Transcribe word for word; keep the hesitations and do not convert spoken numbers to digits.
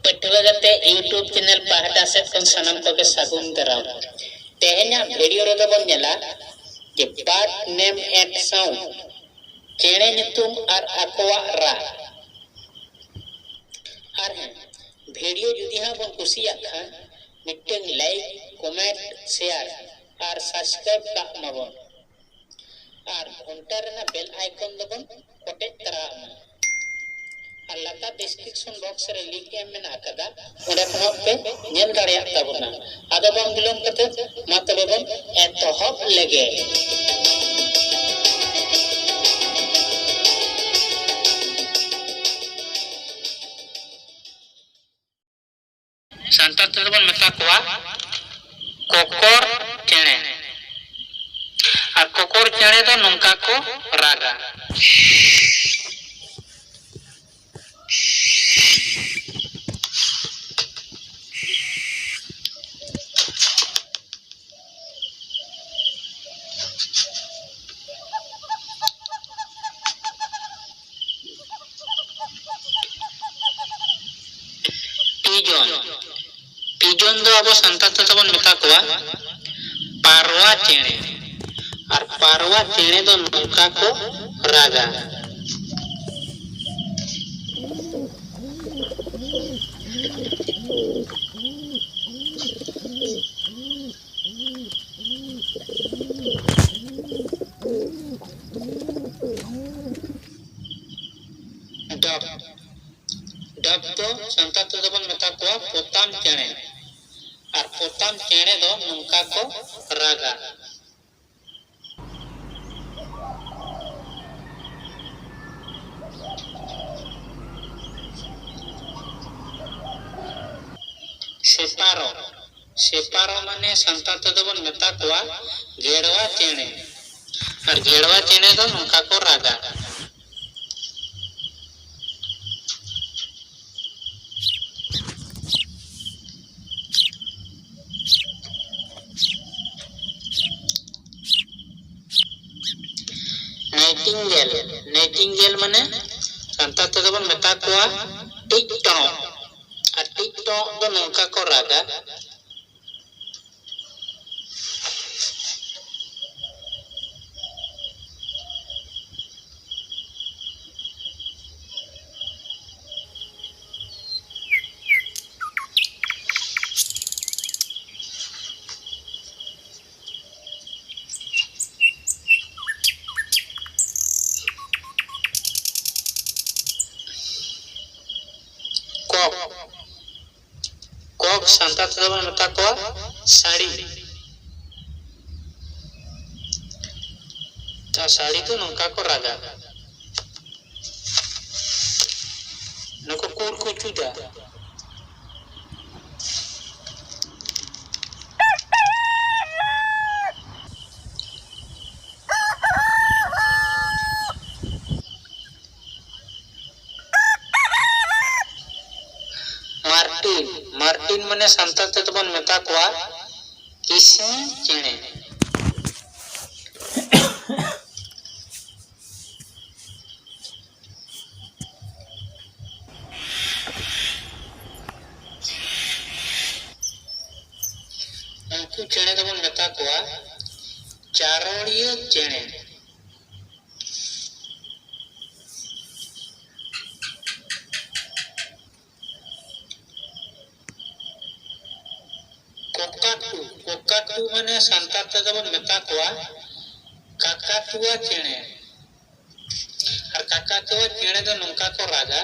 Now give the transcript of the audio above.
ᱯᱟᱹᱴᱷᱩᱣᱟᱹ ᱜᱟᱛᱮ YouTube channel ᱯᱟᱦᱴᱟ ᱥᱮᱫ ᱠᱷᱚᱱ ᱥᱟᱱᱟᱢ ᱠᱚᱜᱮ ᱥᱟᱹᱜᱩᱱ ᱫᱟᱨᱟᱢ᱾ ᱛᱮᱦᱮᱧᱟᱜ video ᱨᱮᱫᱚ ᱵᱚᱱ ᱧᱮᱞᱟ ᱡᱮ bird name and sound, ᱪᱮᱬᱮ ᱧᱩᱛᱩᱢ ᱟᱨ ᱟᱠᱚᱣᱟᱜ ᱨᱟᱜ᱾ ᱟᱨ ᱦᱮᱸ, video ᱡᱩᱫᱤ ᱦᱟᱸᱜ ᱵᱚᱱ ᱠᱩᱥᱤᱭᱟᱜ ᱠᱷᱟᱱ ᱢᱤᱫᱴᱟᱝ like, comment, share ᱟᱨ subscribe ᱠᱟᱜ ᱢᱟᱵᱚᱱ᱾ ᱟᱨ ᱜᱷᱚᱱᱴᱟ ᱨᱮᱱᱟᱜ bell icon ᱫᱚᱵᱚᱱ ᱠᱚᱴᱮᱡ ᱛᱟᱨᱟ ᱟᱜ ᱢᱟ᱾ ᱟᱨ ᱞᱟᱛᱟᱨ description box ᱨᱮ link ᱮᱢ ᱢᱮᱱᱟᱜ ᱟᱠᱟᱫᱟ, ᱚᱸᱰᱮ ᱠᱷᱚᱱᱟᱜ ᱯᱮ ᱧᱮᱞ ᱫᱟᱲᱮᱭᱟᱜ ᱛᱟᱵᱚᱱᱟ᱾ ᱟᱫᱚ ᱵᱟᱝ ᱵᱤᱞᱚᱢ ᱠᱟᱛᱮ ᱢᱟ ᱛᱚᱵᱮ ᱵᱚᱱ ᱮᱛᱚᱦᱚᱵ ᱞᱮᱜᱮ᱾ ᱥᱟᱱᱛᱟᱲ ᱛᱮᱫᱚ ᱵᱚᱱ ᱢᱮᱛᱟ ᱠᱚᱣᱟ ᱠᱚᱠᱚᱨ ᱪᱮᱬᱮ᱾ ᱟᱨ ᱠᱚᱠᱚᱨ ᱪᱮᱬᱮ ᱫᱚ ᱱᱚᱝᱠᱟ ᱠᱚ ᱨᱟᱜᱟ᱾ Pigeon. Pigeon ᱫᱚ ᱟᱵᱚ ᱥᱟᱱᱛᱟᱲ ᱛᱮᱫᱚ ᱵᱚᱱ ᱢᱮᱛᱟ ᱠᱚᱣᱟ ᱯᱟᱨᱣᱟ ᱪᱮᱬᱮ᱾ ᱟᱨ ᱯᱟᱨᱣᱟ ᱪᱮᱬᱮ ᱫᱚ ᱱᱚᱝᱠᱟ ᱠᱚ ᱨᱟᱜᱟ᱾ Dove. Dove ᱫᱚ ᱥᱟᱱᱛᱟᱲ ᱛᱮᱫᱚ ᱵᱚᱱ ᱢᱮᱛᱟ ᱠᱚᱣᱟ ᱯᱚᱛᱟᱢ ᱪᱮᱬᱮ᱾ ᱟᱨ ᱯᱚᱛᱟᱢ ᱪᱮᱬᱮ ᱫᱚ ᱱᱚᱝᱠᱟ ᱠᱚ ᱨᱟᱜᱟ᱾ ᱥᱮᱯᱟᱨᱚ᱾ ᱥᱮᱯᱟᱨᱚ ᱢᱟᱱᱮ ᱥᱟᱱᱛᱟᱲ ᱛᱮᱫᱚ ᱵᱚᱱ ᱢᱮᱛᱟ ᱠᱚᱣᱟ ᱜᱷᱮᱲᱣᱟ ᱪᱮᱬᱮ᱾ ᱟᱨ ᱜᱷᱮᱲᱣᱟ ᱪᱮᱬᱮ ᱫᱚ ᱱᱚᱝᱠᱟ ᱠᱚ ᱨᱟᱜᱟ᱾ Nightingale. Nightingale ᱢᱟᱱᱮ ᱥᱟᱱᱛᱟᱲ ᱛᱮᱫᱚ ᱵᱚᱱ ᱢᱮᱛᱟ ᱠᱚᱣᱟ ᱴᱤᱜ ᱴᱚᱬᱚᱜ᱾ ᱟᱨ ᱠᱚᱸᱜ ᱫᱚ ᱱᱚᱝᱠᱟ ᱠᱚ ᱨᱟᱜᱟ᱾ ᱠᱚᱸᱜ, ᱠᱚᱸᱜ ᱥᱟᱱᱛᱟᱲ ᱛᱮᱫᱚ ᱵᱚᱱ ᱢᱮᱛᱟ ᱠᱚᱣᱟ ᱥᱟᱹᱲᱤ᱾ ᱛᱚ, ᱥᱟᱹᱲᱤ ᱫᱚ ᱱᱚᱝᱠᱟ ᱠᱚ ᱨᱟᱜᱟ᱾ ᱱᱩᱠᱩ ᱠᱩᱲ ᱠᱚ ᱪᱩᱡᱟ᱾ ᱢᱟᱨᱴᱤᱱ, ᱢᱟᱨᱴᱤᱱ ᱢᱟᱱᱮ ᱥᱟᱱᱛᱟᱲ ᱛᱮᱫᱚ ᱵᱚᱱ ᱢᱮᱛᱟ ᱠᱚᱣᱟ ᱠᱤᱥᱱᱤ ᱪᱮᱬᱮ᱾ ᱩᱱᱠᱩ ᱪᱮᱬᱮ ᱫᱚᱵᱚᱱ ᱢᱮᱛᱟ ᱠᱚᱣᱟ ᱪᱟᱨᱚᱲᱤᱭᱟᱹ ᱪᱮᱬᱮ᱾ ᱠᱚᱠᱟᱴᱩ, ᱠᱚᱠᱟᱴᱩ ᱢᱟᱱᱮ ᱥᱟᱱᱛᱟᱲ ᱛᱮᱫᱚ ᱵᱚᱱ ᱢᱮᱛᱟ ᱠᱚᱣᱟ ᱠᱟᱠᱟᱛᱩᱣᱟ ᱪᱮᱬᱮ᱾ ᱟᱨ ᱠᱟᱠᱟᱛᱩᱣᱟ ᱪᱮᱬᱮ ᱫᱚ ᱱᱚᱝᱠᱟ ᱠᱚ ᱨᱟᱜᱟ᱾